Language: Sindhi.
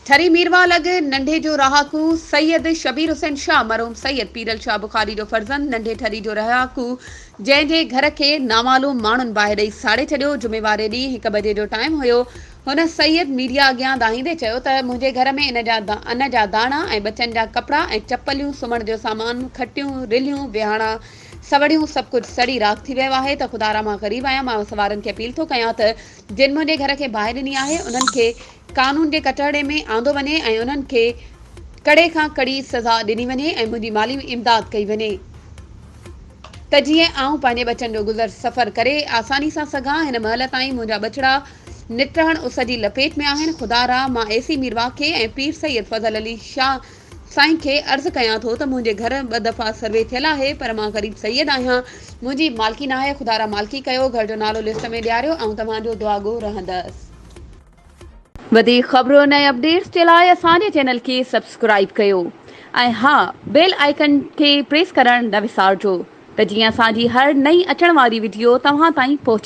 ٺري ميرواهه لڳ ننڍي جو رهاڪو سيد شبير حسين شاهه مرحوم سيد پيرل شاهه بخاري جو فرزند ننڍي ٺري جو رهاڪو جنهن جي گهر کي نامعلوم ماڻهن باهه ڏئي ساڙي ڇڏيو جمعي واري ڏينهن هڪ بجي جو ٽائيم هيو هن سيد ميڊيا اڳيان دانهيندي چيو ته منهنجي گهر ۾ ان جا ان جا داڻا ۽ ٻچن جا ڪپڙا ۽ چپليون سمهڻ جو سامان کٽيون رلهيون ويهاڻا سوڙيون سڀ ڪجهه سڙي راک ٿي ويو آهي ته خدارا مان غريب آهيان مان وس وارن کي اپيل ٿو ڪيان ته جن منهنجي گهر کي باهه ڏني آهي انهن کي قانون جي ڪٽهڙي ۾ آندو وڃي ۽ انهن کي ڪڙي کان ڪڙي سزا ڏني وڃي ۽ منهنجي مالي امداد ڪئي وڃي ته جيئن آئون پنهنجي ٻچن جو گذر سفر ڪري آساني سان سگهان هن مهل تائين منهنجا ٻچڙا نٽهڻ اس جي لپيٽ ۾ آهن خدا را مان اي سي ميرواهه کي ۽ پير سيد فضل علي شاهه سائين کي عرض ڪيان ٿو ته منهنجي گهر ٻه دفعا سروي ٿيل آهي پر مان غريب سيد آهيان منهنجي مالڪي ناهي خدارا مالڪي ڪيو گهر جو نالو لسٽ ۾ ڏياريو آئون توهان جو دعاگو رهندس. وڌيڪ خبرن ۽ اپڊيٽس جي لاء اسان جي چينل کي سبسڪرائيب ڪيو ۽ ها بيل آئيڪن کي پريس ڪرڻ نه وسارجو ته جيئن اسان جي هر نئين اچڻ واري وڊيو توهان تائين پهچي.